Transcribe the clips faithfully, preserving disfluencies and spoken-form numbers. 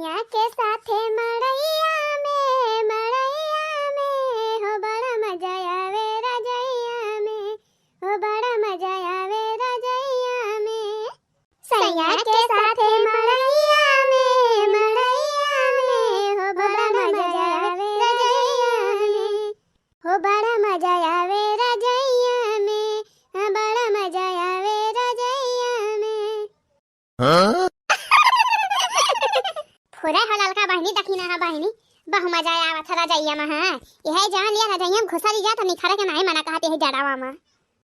के साथे मड़ैया में, मड़ैया में, हो बड़ा मजा आवे रजैया में, हो बड़ा मजा आवे रजैया में। सैया के साथे मड़ैया में, मड़ैया में, हो बड़ा मजा आवे रजैया में, हो बड़ा मजा आवे रजैया में, हाँ, बड़ा मजा आवे रजैया में। हाँ? फुरे हो ललका बहिनी, दखिना हा बहिनी, बहु मजा आवत है रजैया में, हाँ। यह जान लिया रजैया में घुसरी जा तो निखरे के नाहीं मना कहत यही जड़ावा में।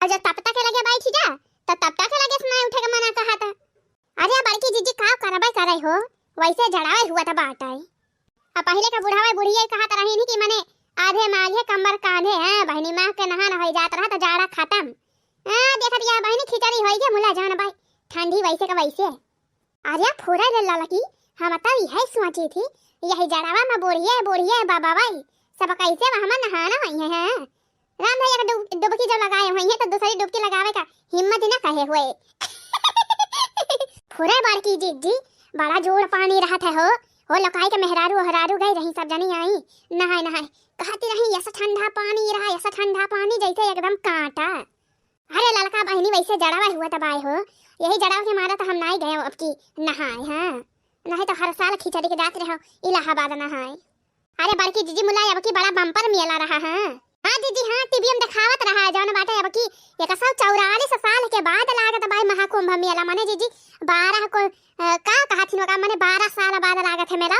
और जब तपता के लगे बैठी जा, तो तपता के लगे से नाहीं उठे के मना कहत। अरे बड़की जीजी, का करबै करै हो, वैसे जड़ावै हुआ त बाटै। अब पहिले का बुढ़ावै बुढ़िया कहत रही नी कि मने आधे माघे कमर कांधे, हाँ बहिनी, माघ के नहा नहाई जात रहा त जाड़ा खतम। हाँ, देखत यह बहिनी खिचड़ी होई गे मुला जान बाई, ठंडी वैसे का वैसे। अरे फुरै रे ललकी, हम तब यही सोची थी, यही जड़ावा में बुढ़िया बुढ़िया बाबा बाई, सब कैसे वहाँ नहाना होइहैं, हाँ? राम भैया का डुब-, डुबकी जब लगाए हुए हैं तो दूसरी डुबकी लगावे का हिम्मत ही ना कहे हुए। फुरे बड़की जीजी, बड़ा जोर पानी रहत है हो, हो लोकाई के मेहरारू ओहरारू गई रही, सब जनी आई नहाए नहाए, कहती रही, "ऐसा ठंडा पानी रहा, ऐसा ठंडा पानी, जैसे एकदम कांटा।" अरे ललका बहिनी, वैसे जड़ावा हुआ तब आए हो, यही जड़ावा के मारा तो हम नाहीं गए अब की नहाए, हाँ, नहीं तो हर साल खिचड़ी के जात रहो इलाहाबाद नहाए। अरे बड़की जीजी, मुला अब की बड़ा बम्पर मेला रहा है। हाँ जीजी, हाँ, टीवी में दिखावत रहा है, जौन बाटे अब की एक सौ चौवालीस साल के बाद लागत बाय महाकुंभ मेला। माने जीजी, बारह को, अ, का कहत हिन ओका, माने बारह साल बाद लागत है मेला।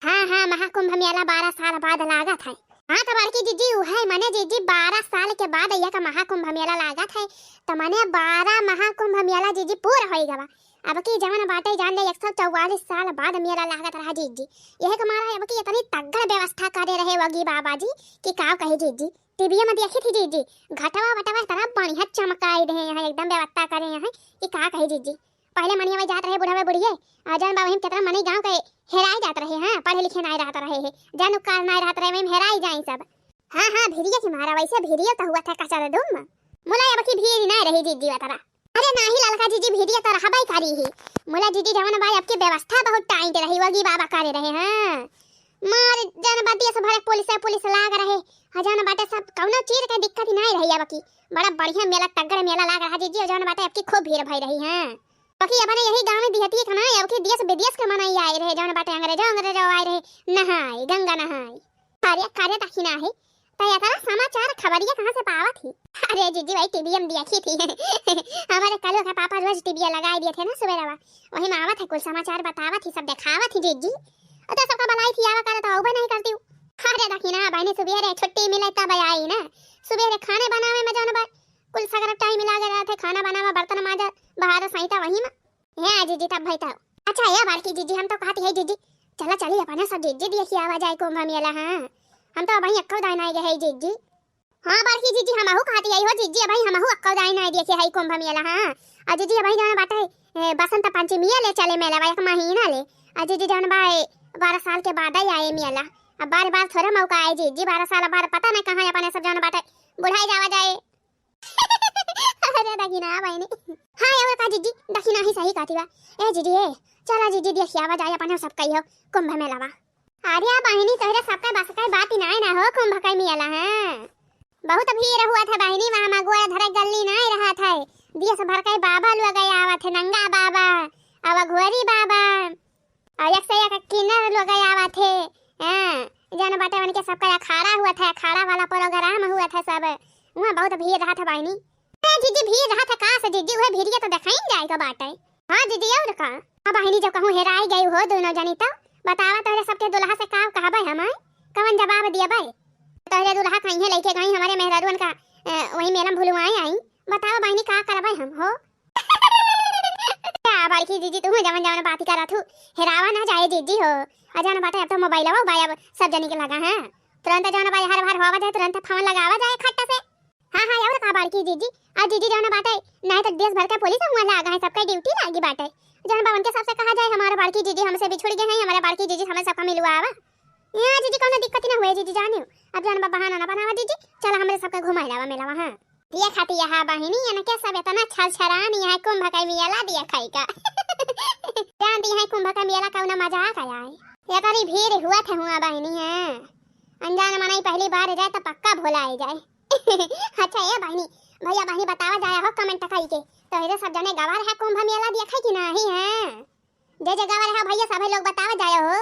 हाँ, हाँ, महाकुंभ मेला बारह साल बाद लागत है। हाँ, तो बड़की जीजी, उहै माने जीजी, बारह साल के बाद यह का महाकुंभ मेला लागत है, तो माने बारह महाकुंभ मेला जीजी पूरा होई गवा। अब की जवन बाटे जान ले, एक सौ चौवालीस साल बाद मेला लागत रहा जीजी। यह के मारा अब की इतनी तगड़ व्यवस्था करे रहे वगी बाबा जी कि का कहे जीजी। टीवीए में देखी थी जीजी, घटवा वटवा इतना बढ़िया चमकाई दे हैं, एकदम व्यवस्था करे हैं कि का कहे जीजी। पहले मनिया में जात रहे बुढ़ावे बुढ़िए, आ जौन बा वहीं कितना मनी गाँव के हेराई जात रहे, हाँ, पढ़े लिखे नाहीं रहत रहे हैं, जान उपकार नाहीं रहत रहे, वहीं हेराई जाई सब। हाँ, हाँ, भिरिया की मारा, वैसे भिरिया तो हुआ था कचर दुम। मुला अब की भीड़ नाहीं रही जीजी वतरा। अरे नाहीं ललका जीजी, भिरिया तो रहबे करी ही। मुला जीजी जवन बा अब की व्यवस्था बहुत टाइट रही, वगी बाबा करे रहे, हाँ। मार जौन बा देश भर पुलिस, पुलिस लाग रहे, आ जौन बाटे सब कौनो चीज के दिक्कत ही नाहीं रही अब की। बड़ा बढ़िया मेला, तगड़ मेला लाग रहा जीजी, और जौन बाटे अब की खूब भीड़ भई रही, हाँ। बाकी अपने यही गाँव में बिहती के ना, अब की देश विदेश के मनई आए रहे, जौन बाटे अंग्रेजो, अंग्रेजो आए रहे, नहाए, गंगा नहाए। अरे, अरे, दखिना है, त इतना समाचार खबरिया कहाँ से पावत ही? अरे जीजी, वही टीवीए में देखी थी। हमारे कलू के पापा रोज टीवीए लगाई दिए थे ना सुबेरवा, वही में आवत है, कुल समाचार बतावत ही, सब देखावत ही जीजी। और तो सबका बुलाई थी, आवा करे तो आवे नाहीं करती हूँ। अरे दखिना बहिनी, सुबेरे छुट्टी मिले तब आई ना, सुबेरे खाने बनावे में जौन बा कुल सगरा टाइम लागे रहत है, खाना बनावा, बर्तन माजा, बाहर सैता वही में। हे आ जीजी, तब भाई तब। अच्छा, हे बड़की जीजी, हम तो कहती है जीजी, चला चली अपने सब जीजी देखी आवा जाए कुंभ मेला, हाँ। हम तो अबहीं अक्कौ दाई नाहीं गए है जीजी। हाँ बड़की जीजी, हमहू कहती है हो जीजी, अबहीं हमहू अक्कौ दाई नाहीं देखे है कुंभ मेला, हाँ। आ जीजी, अबहीं जौन बाटे, ए, बसंत पंचमी ले चले मेला बा एक महीना ले। आ जीजी जौन बा, ए, बारह साल के बाद ही आए मेला। अब बार बार थोड़ा मौका आए जीजी, बारह साल बाद पता नहीं कहाँ अपने सब जौन बाटे बुढ़ाई जावा जाए। अरे दखिना बहिनी। हाँ, एगो का जीजी, दखिना ही सही कहती बा। ए जीजी, ए, चला जीजी, देखिया बा जाए अपने सब कहियो कुंभ मेला बा। अरे बहिनी, तोहरे सबके बस के बात ही नाहीं ना हो, कुंभ के मेला है। बहुत भीड़ हुआ था बहिनी, वहाँ में गोड़ धरे गल्ली नाहीं रहा था। देश भर के बाबा लोग आवत है, नंगा बाबा, अब घोरी बाबा, और एक से एक किन्नर लोग आवा थे। हाँ, जौन बाटे उनके सबका अखाड़ा हुआ था, अखाड़ा वाला प्रोग्राम हुआ था सब। वहाँ बहुत भीड़ रहा था बहिनी। अरे जीजी, भीड़ रहा था का से जीजी, वह भीड़िया तो देखाइन जाए का बाटे। हाँ जीजी, और का? अब बहिनी, जब कहूँ हेराई गई हो दोनों जनी, तो बतावा तोहरे सबके दुल्हा से का कहबे हम, कवन जवाब दियबे? तोहरे दुल्हा कहीं लेके गई हमारे मेहरारुअन का, अ, वही मेला में भुलवाए आई। बतावा बहिनी, का करबे हम हो? का बड़की जीजी, तू जवन जवन बात करत हू, हेरावा ना जाए जीजी हो। आ जौन बाटे अब तो मोबाइलवा बा अब सब जनी के लगा है। तुरंत जौन बा हर बार होवा जाए, तुरंत फोन लगावा जाए खट्टा से। हाँ, हाँ, और का बड़की जीजी, आ जीजी जौन बाटे, नाहीं तो देश भर के पुलिस हुआ लागा है, सबके ड्यूटी लागी बाटे। जौन बा उनके सबसे कहा जाए, हमारे बड़की जीजी हमसे बिछुड़ गए हैं, हमारे बड़की जीजी हमें सबका मिलवा आवा। यहाँ जीजी कौनो दिक्कत ही ना हुए जीजी, जानियो। अब जौन बा बहाना ना बनावा जीजी, चला हमरे सबके घुमाए लावा मेला वहाँ। ये खाती यहाँ बहिनी, इनके सब इतना छरछरान यहाँ कुंभ का मेला दिया खाई का। जानती है कुंभ का मेला कौना मजाक आया है। ये तरी भीड़ हुआ थे हुआ बहिनी है। अनजान मनई पहली बार जाए तो पक्का भुलाए जाए। अच्छा ए बहिनी, भैया बहिनी बतावा जाया हो comment कई के। तो इधर सब जने गवा रहा कुंभ मेला देखे कि नाही है? जे जे गवा रहा भैया सभी लोग बतावा जाया हो।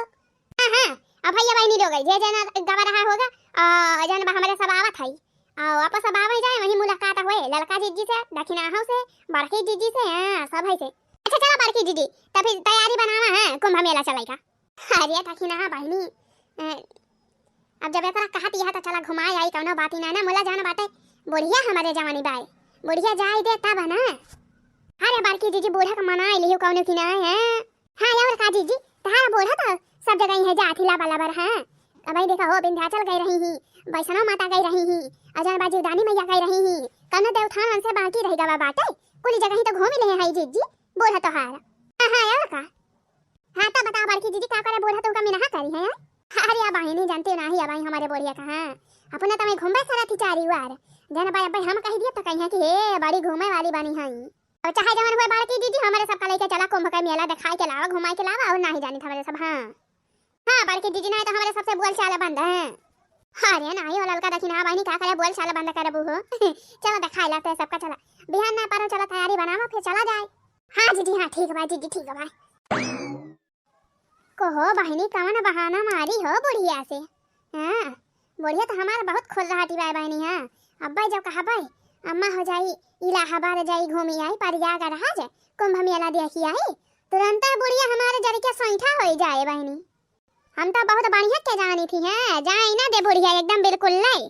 हाँ, हाँ, अब भैया बहिनी लोग जे जे ना गवा रहा होगा, आ, जन बा हमरे सब आवत है। आ, वापस अब आवे जाए, वहीं मुलाकात हुए ललका जीजी से, दखिनाहो से, बड़की जीजी से, हाँ, सब है से। अच्छा चला बड़की जीजी, तब फिर तैयारी बनावा है कुंभ मेला चले का। अरे दखिना बहिनी, ए, अब जब एकरा कहत यह तो चला घुमाए आई, कौनो बात ही ना ना, मुला जान बाटे, बुढ़िया हमारे जवानी बाए, बुढ़िया जाए दे तब ना। अरे बड़की जीजी बूढ़ा का मनाए लियो कौनो की ना है। हाँ और का जीजी, तहार बूढ़ा तो सब जगह ही है जात ही लाबा लबर है। अब भाई देखा हो विंध्याचल गई रही ही, वैष्णो माता गई रही ही, अजन बाजी दानी मैया गई रही ही, कौनो देवथान से बाकी रह गवा बाटे, कुल जगह ही तो घूम ले है जीजी, बूढ़ा तोहार। हाँ, हाँ और का। हाँ, तो बता बड़की जीजी, का करे बूढ़ा तुमका मिनहा करी है? अरे अब आई नहीं जानते ना ही, अब आई हमारे बुढ़िया कहाँ, अपना तो मैं घूमबे करत ही चारी वार। जन भाई अब हम कह दिया तो कहीं कि हे बड़ी घूमे वाली बनी है। और चाहे जवन हुए बड़की जीजी, हमारे सबका लेके चला कुंभ का मेला दिखाए के लावा, घुमाए के लावा, और ना ही जानी हमारे सब। हाँ, हाँ बड़की जीजी, नहीं तो हमारे सबसे बोल चाल बंद है। अरे नाही हो ललका दखिना बहिनी, का करे बोल चाल बंद करबू हो? चला दिखाए लाते सबका, चला बिहान ना पारो, चला तैयारी बनावा फिर चला जाए। हाँ जीजी, हाँ ठीक बा जीजी, ठीक बा। कहो बहिनी, कौन बहाना मारी हो बुढ़िया से? हाँ, बुढ़िया तो हमार बहुत खुश रहती बाय बहिनी। हाँ, अब्बे जब कहबे, अम्मा हो जाई, इलाहाबाद जाई, घूमी आई, प्रयागराज, कुंभ मेला देखी आई, तुरंत बुढ़िया हमारे जरिके सैठा हो जाए बहिनी। हम तो बहुत बढ़िया के जानी थी, हैं, जाए ना दे बुढ़िया एकदम बिल्कुल नहीं,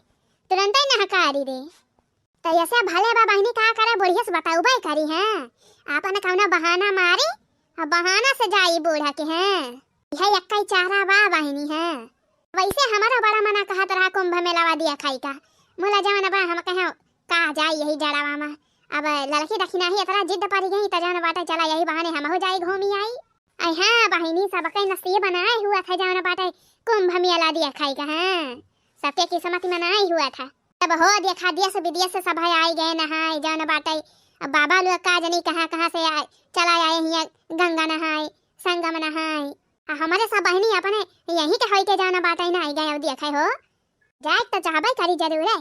तुरंत ही नहकारी दे। तो ऐसे भले बा बहिनी, का करे बुढ़िया से बताउबे करी, हैं, आपन कौनो बहाना मारी, अब बहाना से जाई बूढ़ा के, हैं, यह यक्का ही चारा बा बहिनी, हैं। वैसे हमारा बड़ा मना कहत रहा कुंभ मेलावा देखाई का, मुला जवन बा हम कहे का जाई यही जड़ावा में। अब लड़की दखिना ही इतना जिद पड़ी गई, त जवन बाटे चला यही बहाने हम हो जाई घूमी आई। आई हाँ बहिनी, सबके नसीब बनाए हुआ था जवन बाटे कुंभ मेला देखाई का, हाँ, सबके किस्मत में नाई हुआ था। तब हो देखा देश विदेश से सब आई गए नहाए जवन बाटे। अब बाबा लोग का जनी कहाँ कहाँ से आए, चला आए हियाँ गंगा नहाए, संगम नहाए। आ हमारे सब बहिनी अपने यहीं के होई के जवन बाटे ना आई गए, अब देखे हो। जाए तो चाहबे करी जरूर है।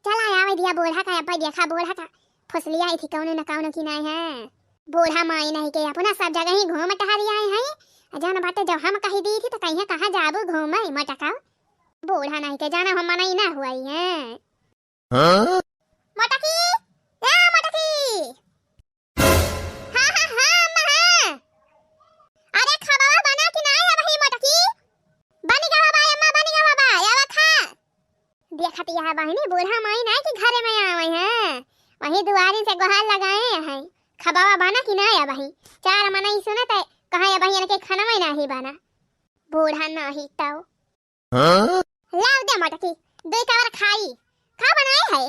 चला आवे दिया बूढ़ा का, अब देखा बूढ़ा का फुसलिया आई थी कौनो न कौनो की नाई है। बूढ़ा माई नहीं के अपना सब जगह ही घूम टहरी आए हैं। आ जवन बाटे जब हम कही दी थी तो कहीं कहाँ जाबू घूमे मटका। बूढ़ा नहीं के जाना हम मनाई ना हुआ ही है। हाँ? मटकी, ए मटकी। हाँ, हाँ, हाँ, अम्मा, हाँ। अरे, खबवा बना कि नाई अबही मोटकी? बनी गवा बा, अम्मा, बनी गवा बा, आवा खा। देखत यह बहिनी, बूढ़ा माई नाई कि घरे में आवे हैं, वहीं दुआरी से गोहार लगाए हैं। खबवा बना कि नाई अबही? चार मनई सुनत है, कहाँ अबही इनके खाना में नाही बना। बूढ़ा नाही तो। हाँ? लाव दे मोटकी, दुई कवर खाई। का बनाए है?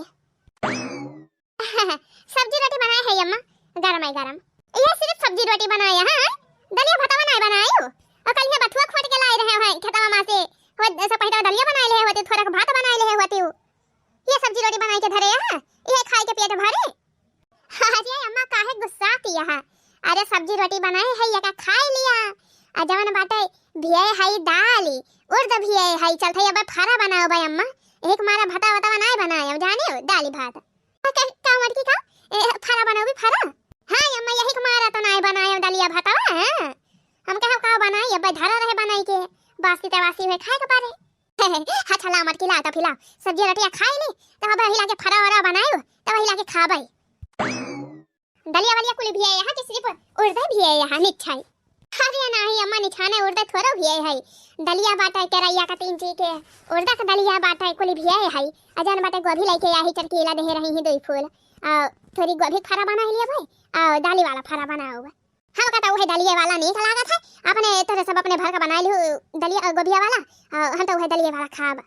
सब्जी रोटी बनाए है अम्मा, गरम है गरम। ये सिर्फ सब्जी रोटी बनाए है, हाँ? दलिया भात बनाए बनाए हो? और कल ये बथुआ खोट के लाए रहे हैं खेतवा में से, हो ऐसा पहले दलिया बनाए ले होती, थोड़ा भात बनाए ले होती हो। ये सब्जी रोटी बनाए के धरे है, ये खाए के पेट भरे। अरे अम्मा, काहे गुस्साती है? अरे सब्जी रोटी बनाए है, यका खाए लिया। आ जवन बाटे भिये है दाल, उर्द भिये है, चलते अब फरा बनाओ भाई अम्मा। एक मारा भता वता बनाए बनाए, जाने हो, दाल भात। का, का, का मटकी का? ए, फरा बनाओ भी फरा? हाँ अम्मा, यही के मारा तो नाई बनाए दलिया भातवा, हाँ। हम कहा का बनाई, अब धरा रहे बनाई के, बासी तवासी हुए खाए के पारे। अच्छा ला मटकी ला, तो फिर ला सब्जी रोटिया खाए ली, तो अब वही लागे फरा वरा बनायो, तो वही लागे खाबे। दलिया वलिया कुल भिये है कि सिर्फ उर्द भिये है निच्छाई? अरे नाही अम्मा, निछाने उर्द थोड़ो भिये है, दलिया बाटे केरैया का तीन ची के, उर्द का दलिया बाटे कुल भिये है। अजन बाटे गोभी लेके आई, चरकीला दे रही ही दुई फूल, आ थोड़ी गोभी फरा बना लिया भाई, आ दाली वाला फरा बनाओ। हमका तो उहे दलिये वाला नीक लागत है। अपने तोरे सब अपने भर का बनाए लिहु दलिया, अ, गोभिया वाला, अ, हम तो उहे दलिये वाला खाब।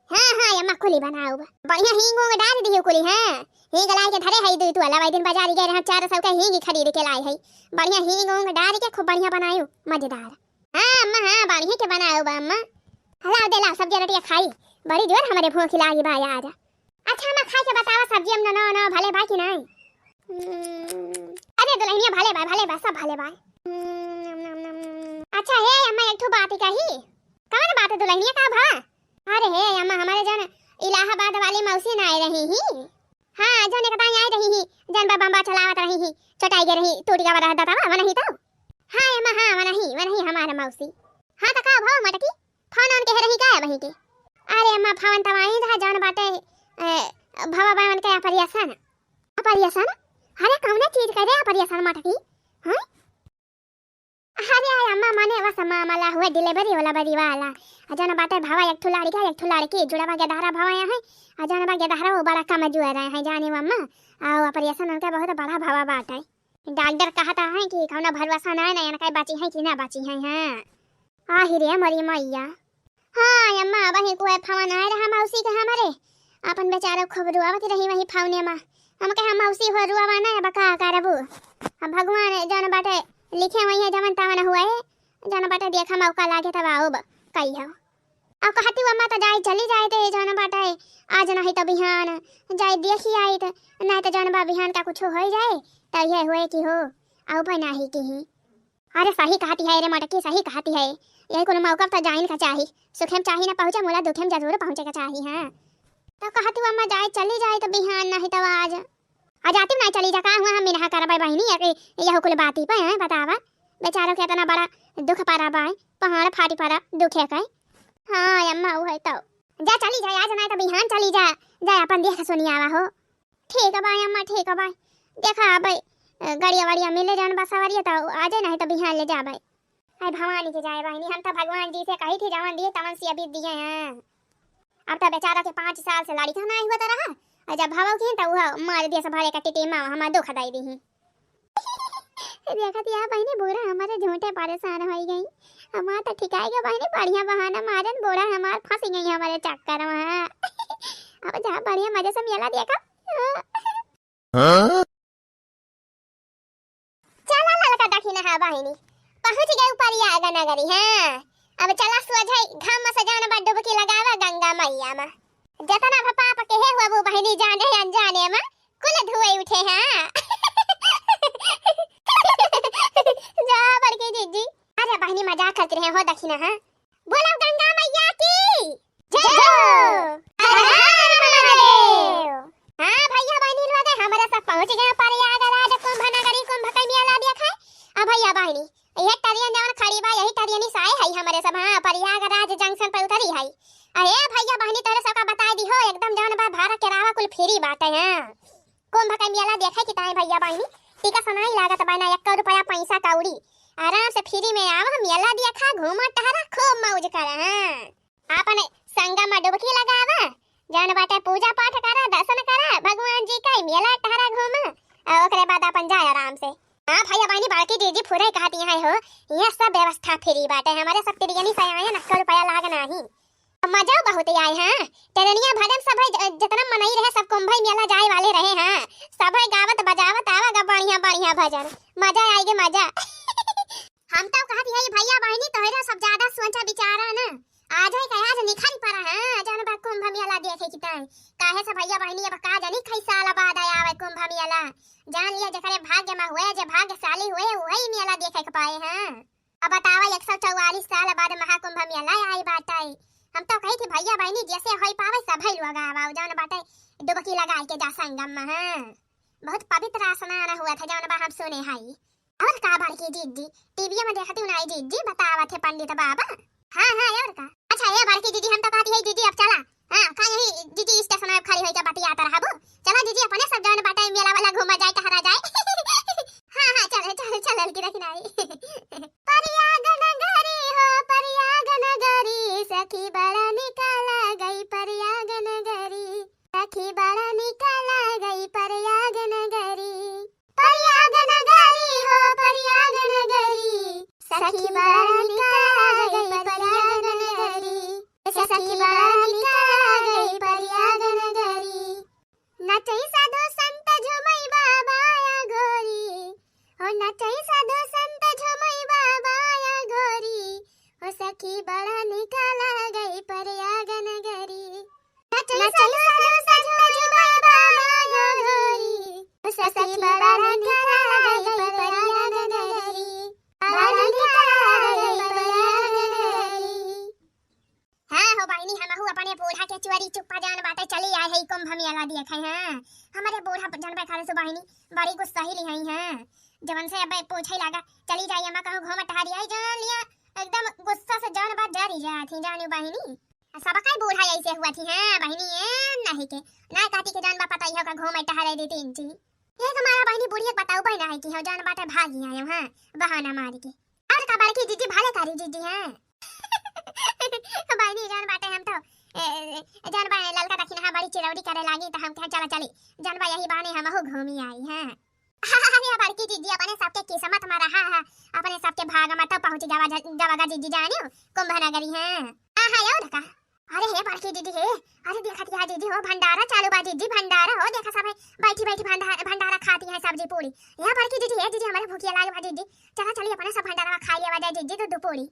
हाँ, हाँ, अम्मा कुली बनाउब। बढ़िया हींग ऊंग डाल दिहु कुली, हाँ। हींग लाए के धरे है दुई टोला, वही दिन बाजारी गए रहे, चार सौ के हींग खरीद के लाए है। बढ़िया हींग ऊंग डाल के खूब बढ़िया बनायु, मजेदार। हाँ अम्मा, हाँ, बढ़िया के बनाउब अम्मा। लाओ दे, लाओ, सब्जी रोटिया खाई, बड़ी जोर हमरे भूख लागी बा यार। अच्छा अम्मा, खाए के बतावा सब्जी, हम ना, ना, ना, भले बा कि नाई? हम्म, अरे दुल्हनिया, भले बा, भले बा, सब भले बा। हम्म, नम, नम, नम, नम। अच्छा हे अम्मा, एक ठो बात ही कही। तो दुलहिनिया का भवा? अरे हे अम्मा, हमरे जौन इलाहाबाद वाली मौसी ना आए रही ही। हाँ, जौन एक दाई आए रही ही, जौन बा बम्बा चलावत रही ही, चोटाई गे रही, टूट गवा बा दतवा, वनही तो। हाँ अम्मा, हाँ, वनही, वनही हमार मौसी। हाँ, तो का भवा मटकी? फोन ऑन कहे रही का वहीं के? अरे अम्मा, फोन तो आई था, जौन बाटे, ए, भवा बा उनके ऑपरेशन। ऑपरेशन? अरे कौने चीज करे ऑपरेशन मटकी? हाँ? अरे आय अम्मा, मने बस मामला हुए डिलीवरी वाला, बरी वाला। आ जौन बाटे भवा एक ठो लड़का, एक ठो लड़की, जुड़वा गेदहरा भवा है। आ जौन बा गेदहरा वो बड़ा कमजोर है, जाने वो अम्मा। आ ऑपरेशन उनका बहुत बड़ा भवा बाटे। डॉक्टर कहता है कि कौनो भरोसा ना है, ना इनका बची है कि ना बची है। हाँ। आहि रे मोरी मैया। हाँ अम्मा, वही कुए फोन आए रहा मौसी के हमरे। अपन बेचारे खूब रुआवत रही वही फोने मा। हम कहे, "मौसी हो, रुआवा ना, अब का करबू? अब भगवान जौन बाटे लिखे वही है, जवन तवन हुए, जौन बाटे देखा मौका लागे तब आओ ब-, कही हो।" अब कहती अम्मा तो जाए, चली जाए ते जौन बाटे आज नहीं तो बिहान जाए देखी आई त, नहीं तो जौन बा बिहान का कुछ हो जाए तो ये हुए कि हो, आओ भाई नहीं की ही। अरे सही कहती है रे मटकी, सही कहती है। यही कोनो मौका पर तो जाइन का चाही। सुखेम चाही ना पहुँचे, मुला दुखेम जरूर पहुँचे का चाही। हाँ, तो कहती हूँ अम्मा जाए, चली जाए तो बिहान नहीं तो आज। आ जाती ना चली जा, का हुआ हम मिनहा करबै बहिनी, यही कुल बाती पे हैं, बतावा। बेचारों के इतना बड़ा दुख पड़ा बाय, पहाड़ फाटी पड़ा दुखे के। हाँ अम्मा, वो है तो। जा चली जा, आज नहीं तो बिहान चली जा, जा अपन देख सुनियावा हो। ठीक है बाय अम्मा, ठीक है बाय। देखा अब, अ, गड़िया वड़िया मिले जौन बसवरिया तो आ जाए, नहीं तो बिहान ले जाबे। हाय भवानी के जाए बहिनी, हम तो भगवान जी से कही थी जवन दिए तवन से अभी दिए हैं। अब तो बेचारा के पाँच साल से लड़का नहीं हुआ तो रहा, और जब भवो की तो वह मार दिया सब भरे का टिटी माँ हमार दुख दई दी। देखत या बहिनी, बूढ़ा हमारे झूठे परेशान हो गई। हमार तो ठिकाई के बहिनी बढ़िया बहाना मारन, बूढ़ा हमार फंस गई हमारे चक्कर में। अब जा बढ़िया मजे से मेला देखा। हाँ? चला ललका दखिनहा बहिनी, पहुँच गए प्रयाग नगरी। हाँ, अब चला सोझे घाम से जौन बा डुबकी लगावा गंगा मैया मा। जतना भी पाप केहे हुआ वो बहिनी जाने अनजाने मा कुल धोए उठे। हाँ। जा बड़की जीजी। अरे बहिनी मजाक करत रहे हो दखिनहा। बोलो गंगा मैया की जय। जय। हर हर महादेव। हाँ भैया बहिनी लोग, हमरे सब पहुँच गए प्रयागराज कुंभ नगरी, कुंभ के मेला देखे। आ भैया बहिनी, ये टरियन जौन खड़ी बा, यही टरियन से आए है हमरे सब। हाँ, प्रयागराज जंक्शन पे उतरी है। अरे भैया बहिनी, तोरे सबका बताई दी हो, एकदम जौन बा भारत के रावा कुल फ्री बाटे। हाँ, कुंभ के मेला देखे की ताई भैया बहिनी, टिकट सनाई लागत बा ना, एक्को रुपया पैसा कौड़ी। आराम से फ्री में आवा, मेला देखा, घूमा टहरा, खूब मौज करा। हाँ, आपन संगम में डुबकी लगावा, जौन बाटे पूजा पाठ करा, दर्शन करा भगवान जी का, मेला टहरा घूमा, और ओकरे बाद अपन जाए आराम से। हाँ भैया बहिनी, बड़की जीजी फुरे कहती हैं हो, यहाँ सब व्यवस्था फ्री बाटे, हमरे सब तिरियनी से आए, एक्को रुपया लाग नाही। मजा बहुत आए। हाँ, ट्रेनिया भरम सब है, ज-, जितना मनई रहे सब कुंभ मेला जाए वाले रहे। हाँ, सब है गावत बजावत आवा गा बढ़िया बढ़िया भजन, मजा आएगे मजा। हम तो कहत हई भैया बहिनी तोहरा सब ज्यादा सोचा विचारा ना, आज है का आज निखरी पड़ा। हाँ, जौन बा कुंभ मेला देखे की ताई, काहे से भैया बहिनी अब का जानी कई साल बाद आवे कुंभ मेला। जान लिया जेकरे भाग्य में हुए, जे भाग्यशाली हुए, वही मेला देखे के पाए। हाँ। अब बतावा, एक सौ चौवालीस साल बाद महाकुंभ मेला आई बाटे। हम तो कही थी भैया बहिनी जैसे होई पावे सभई लोग आवा, जौन बाटे डुबकी लगाई के जा संगम में। हाँ, बहुत पवित्र स्नान हुआ था जौन बा हम सुने हई। और का बड़की जीजी, टीवी में देखती हूँ ना जीजी, बतावत है पंडित बाबा। हाँ हाँ, और का। अच्छा ये बड़की जीजी, हम तो कहती है जीजी अब चला। हाँ, का यही जीजी स्टेशन में खड़ी होई के बतियात रहबू? चला जीजी, अपने सब जौन बाटे मेला वाला घूमा जाए, टहरा जाए। हाँ हाँ, चल चल चल, की रखी नाही। प्रयाग नगरी हो प्रयाग नगरी, सखी बड़ा निक लागै प्रयाग नगरी, सखी बड़ा निक लागै प्रयाग नगरी। प्रयाग नगरी हो प्रयाग नगरी, सखी बड़ा निक लागै प्रयाग नगरी, सखी बड़ा निक लागै प्रयाग नगरी। नचै साधु संत झुमै बाबा या घोरी, हो नचै साधु संत झुमै बाबा या घोरी, हो सखी बड़ा निक लागै प्रयाग नगरी। नचै साधु संत झुमै बाबा या घोरी, हो सखी बड़ा निक लागै प्रयाग नगरी, बड़ा निक लागै प्रयाग नगरी। चोरी चुप्पा जान बाटे चली आए है कुंभ मेला देखे, हाँ। हमरे बूढ़ा जान बा काले से बहिनी बड़ी गुस्सा ही लिहाई है। जवन से अब पूछे लागा, चली जाई अम्मा कहूँ घूम टहरी आई जान लिया, एकदम गुस्सा से जान बा जरी जात ही जानी बहिनी। सबका बूढ़ा ऐसे हुआ थी, हाँ बहिनी, ए नहीं के, ना कहती के जान बा पता ही होगा घूम टहरे दी तीन जी। ये तुम्हारा बहिनी बूढ़ी एक बताऊ बहिना है कि हो जान बाटे भागी आयो, हाँ, बहाना मार के। और का बड़की जीजी भले करी जीजी, हाँ। बहिनी जान बाटे हम तो, ए, ए, जान बा ललका दखिनहा बड़ी चिरौरी करे लागी तो हम कहे चला चली, जान बा यही बहाने हमहू घूमी आई, हाँ। अरे बड़की जीजी अपने सबके किस्मत में रहा है, अपने सबके भाग में तो पहुँच जावा जा-, जावागा जीजी जानियो कुंभ नगरी, हाँ। हाँ, हाँ, और का? अरे हे बड़की दीदी हे, अरे देखत या दीदी हो, भंडारा चालू बा दीदी, भंडारा हो, देखा सब है बैठी बैठी भंडारा, भंडारा खाती है सब्जी पूड़ी। हे बड़की दीदी हे, दीदी हमारे भूखिया लागे बा दीदी, चला चली अपने सब भंडारा खा लिया जाए दीदी, दूध पूड़ी।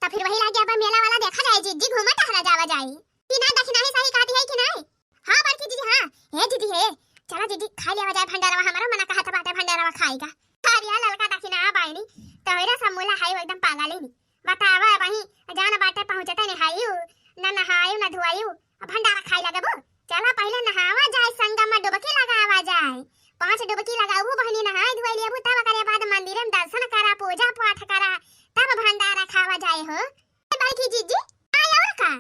तो फिर वही लागे अब मेला वाला देखा जाए दीदी, घूमा टहरा जावा जाए। कि ना दखिना ही सही कहती है कि नहीं? हाँ बड़की दीदी हाँ। हे दीदी हे, चला दीदी खा लिया जाए भंडारा, हमारा मना कहत बाटे भंडारा खाएगा। अरे ललका दखिना बाइनी, तोहरा सब मुला है एकदम पागल ही नहीं। बतावा, वहीं जान बाटे पहुँचते नहायु, न नहायु, न धुआयु, अब भंडारा खाई लगबो? चला पहिले नहावा जाए, संगम में डुबकी लगावा जाए। पाँच डुबकी लगाऊ बहिनी, नहाए धुआई लेबू, तब ओकरे बाद मंदिर में दर्शन करा, पूजा पाठ करा, तब भंडारा खावा जाए हो। ए बड़की जीजी, आय और का?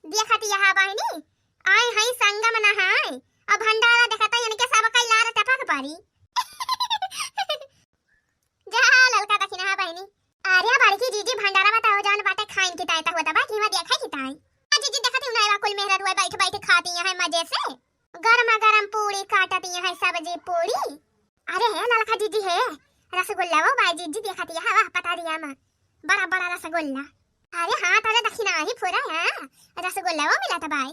देखत यहाँ बहिनी, आए हैं संगम नहाए, अब भंडारा देखता इनके सब कई लार टपक पड़ी। जा ललका दखिनहा बहिनी। अरे बड़की जीजी भंडारा बताओ जान बाटे खाइन की ताई तहुआ तबा की देखा की ताई। आ जीजी देखती उनाई वा कुल मेहरा रुआ बैठ बैठ खाती हैं मजे से। गरमा गरम पूड़ी काटती हैं सब्जी पूड़ी। अरे हे ललका जीजी हे, रसगुल्ला वो बाई जीजी देखती है, वाह पता दिया माँ। बड़ा बड़ा रसगुल्ला। अरे हाँ, ताजा दखिना ही फुरा है, रसगुल्ला वो मिला था बाई।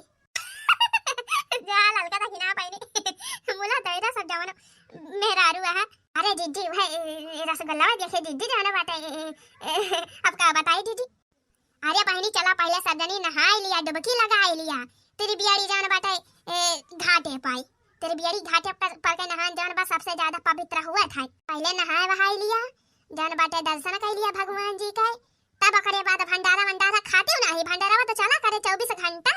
जा ललका दखिना पाइनी। मुला दहिरा सब जवन मेहरारू है। अरे जीजी, वह, ए, ए, रसगुल्ला देखे जीजी जाना बाटे, ए, ए, ए, अब का बताई जीजी? अरे बहिनी, चला पहिले सब जनी नहाई लिया, डुबकी लगाई लिया। तेरी बियाड़ी जान बाटे, ए, घाटे पाई। तेरी बियाड़ी घाटे पर, पर के नहान जान बा सबसे ज्यादा पवित्र हुआ था। पहिले नहाए वहाई लिया, जान बाटे दर्शन कर लिया भगवान जी के। तब ओकरे बाद भंडारा वंडारा खाती नहीं, भंडारा तो चला करे चउबीस घंटा।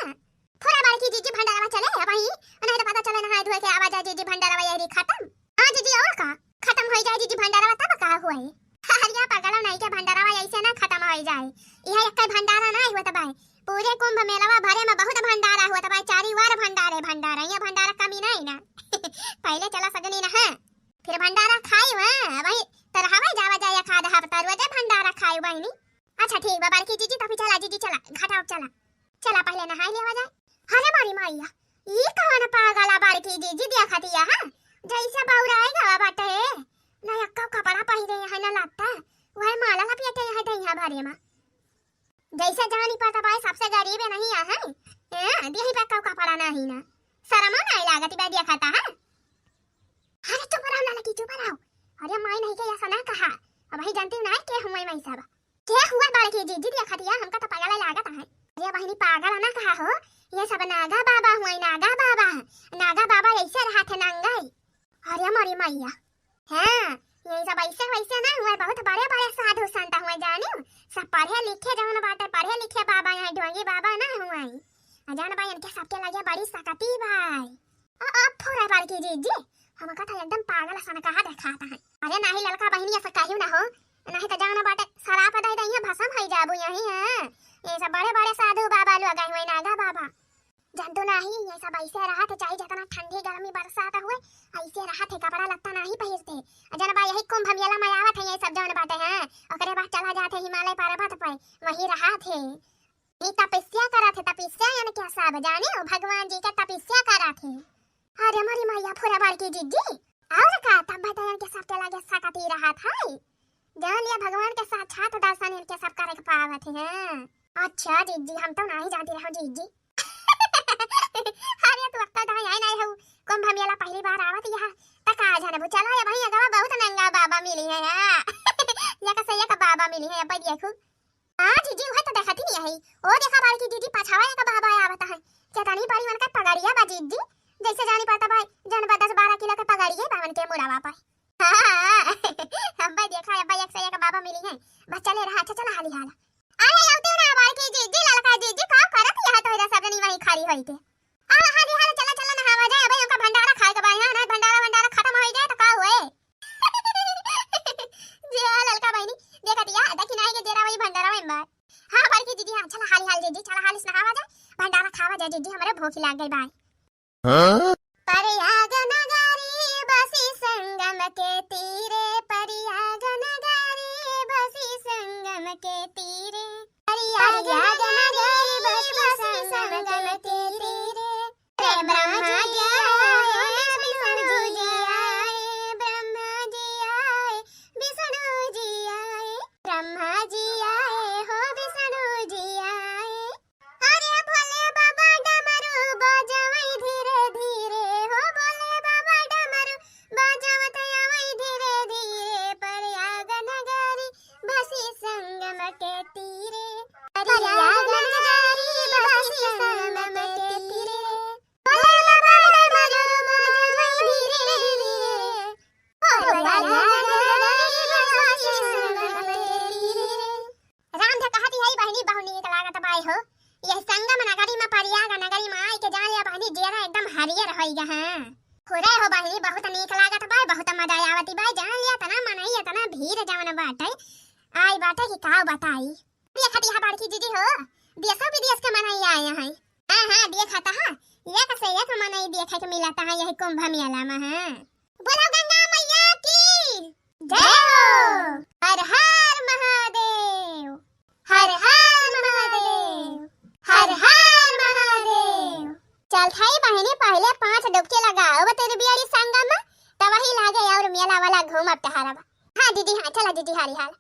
थोड़ा बड़की जीजी भंडारा चले अब ही, नहीं तो पता चले नहाए धोए के आवा जाए जीजी भंडारा यही खत्म। हाँ जीजी, और का? खत्म हो जाए जीजी भंडारा तब का हुआ है? अरे पागल नहीं के भंडारा ऐसे ना खत्म हो जाए। यह एक भंडारा ना हुआ तब है, पूरे कुंभ मेलावा भरे में बहुत भंडारा हुआ तब है, चारी वार भंडारे भंडारा, ये भंडारा कमी नहीं ना। पहिले चला सगनी ना है, फिर भंडारा खाई वहाँ, वही तरहवा जावा जाए एक आधा हफ्ता रोजे भंडारा खाई बहिनी। अच्छा ठीक बा बड़की जीजी, तभी चला जीजी, चला घाटा चला, चला पहिले नहाई लेवा जाए। अरे मोरी मैया, ई कौन पागल आ बड़की जीजी देखती है, हाँ? जैसे बौराए गवा बाटे, ना एक्को कपड़ा पहिरे है ना लत्ता, वह माला लपेटे है दहिया भरे में। जैसे जानी पड़ता बाई सबसे गरीब है नहीं है, हैं? देही पे एक्को कपड़ा नहीं ना, शर्मो नहीं लागती बा देखता है। अरे चुप रहो ललकी, चुप रहो। अरे माई नहीं के ऐसा ना कहा, अब ही जानती ना के हुए मैं सब। के हुआ बड़की जीजी देखतिया, हमका तो पागल लागत है। अरे बहिनी पागल ना कहा हो, ये सब नागा बाबा हुए, नागा बाबा। नागा बाबा ऐसे रहत है नंगे। अरे मोरी मैया, हाँ, ये सब ऐसे वैसे ना हुए, बहुत बड़े बड़े साधु संत हुए जानियो, सब पढ़े लिखे जौन बाटे, पढ़े लिखे बाबा, यहाँ ढोंगी बाबा ना हुए। आ जान बा इनके सबके लगे बड़ी सकती बाई। आ, आ, फुरा बड़की जीजी, हमका तो एकदम पागल सन कहा देखाता है। अरे नाही ललका बहिनी, ऐसा कहियो ना हो, नहीं तो जाना बाटे सराप दे दइहे, भसम होई जाबू यहीं, हाँ। ये सब बड़े बड़े साधु बाबा लोग आए हुए, नागा बाबा। जानतो नाही, ये सब ऐसे रहत है, चाहे जितना ठंडी गर्मी बरसात हुए, ऐसे रहत है, कपड़ा लत्ता नाही पहिरते। आ जान बा यही कुंभ मेला में आवत है ये सब जौन बाटे, हाँ। ओकरे बाद चला जात है हिमालय पर्वत पे, वहीं रहत है। ई तपस्या करत है, तपस्या यानी क्या सब जाने हो, भगवान जी के तपस्या करत है। अरे मोरी मैया फुरा बड़की जीजी, और का तब बताया के सबके लगे सकती रहत है। जान लिया भगवान के साक्षात दर्शन इनके सब करे के पावत है। अच्छा जीजी, हम तो नहीं जानती रहो जीजी। अरे तू अक्का दाई आई नहीं हो, कुंभ मेला पहली बार आवत यहाँ, त का जानबू, चला ये भाई अगवा बहुत नंगा बाबा मिली है यहाँ। एक से एक बाबा मिली है, अब देखू। हाँ जीजी, उहे तो देखत ही नहीं है। ओ देखा बड़की दीदी, पछावा एक बाबा आवत है। केतनी बड़ी उनका पगड़िया बा जीजी। जैसे जानी पड़ता भाई, जन बा दस बारह किलो के पगड़िया बा उनके मुड़ावा पर। हाँ, अब्बा देखा, अब्बा एक से एक बाबा मिली हैं। बस चले रहा, अच्छा चला हाली हाला। अरे लौटी ना बड़की जीजी, ललका जीजी, का करत यहाँ तोहरा सब जनी वहीं खड़ी हो। के। अब हाली हाल चला, चला नहावा जाए, अबे ओका भंडारा खाए के बा, हाँ, ना भंडारा, भंडारा खत्म हो जाए तो का हुए? जी हाँ, ललका बहिनी, देखत या, देखी नाई के जेरा वही भंडारा में बा। हाँ, बड़की दीदी, हाँ, चला हाली हाल जीजी, चला हाली से नहावा जाए, भंडारा खावा जाए जीजी, हमरे भूख लाग गई बा। हाँ? प्रयाग नगरी बसी संगम के तीरे, प्रयाग नगरी बसी संगम के तीरे, प्रयाग नगरी बसी संगम के तीरे। अरे ब्रह्मा जी आए, विष्णु जी आए, ब्रह्मा जी आए, विष्णु जी आए, ब्रह्मा जी आए हो, विष्णु जी आए। अरे भोले बाबा डमरू बजावे धीरे धीरे हो, भोले बाबा डमरू बजावत आवे धीरे धीरे, प्रयाग नगरी बसी संगम के तीरे, प्रयाग नगरी बसी संगम के तीरे। भोले बाबा डमरू बजावे धीरे धीरे, हो प्रयाग नगरी बसी संगम के तीरे। राम धे कहती है बहिनी, बहुत नीक लागत बाय हो। यह संगम नगरी में, प्रयाग नगरी में आई के जान लिया बहिनी, जियरा एकदम हरियर होई गा। हाँ। हो रे हो बहिनी, बहुत नीक लागत बाय, बहुत मजा आवती बाय, जान लिया तना मनई, इतना भीड़ जवन बाटे, आई बाटे कि का बताई। देखत या बड़की दीदी हो, देशो विदेश के मनई आए हैं। हाँ, हाँ, देखत हा, एक से एक मनई देखे के मिलत हा यही कुंभ मेला में, हाँ। बोलो गंगा मैया की जय हो। हर हर महादेव, हर हर महादेव, हर हर महादेव। चल थाई बहिनी, पहले पाँच डुबकी लगाओ बतेरी बियारी संगम में, तब वही लागे और मेला वाला घूमब टहरब। हाँ दीदी, हाँ, चला दीदी, हाली हाल।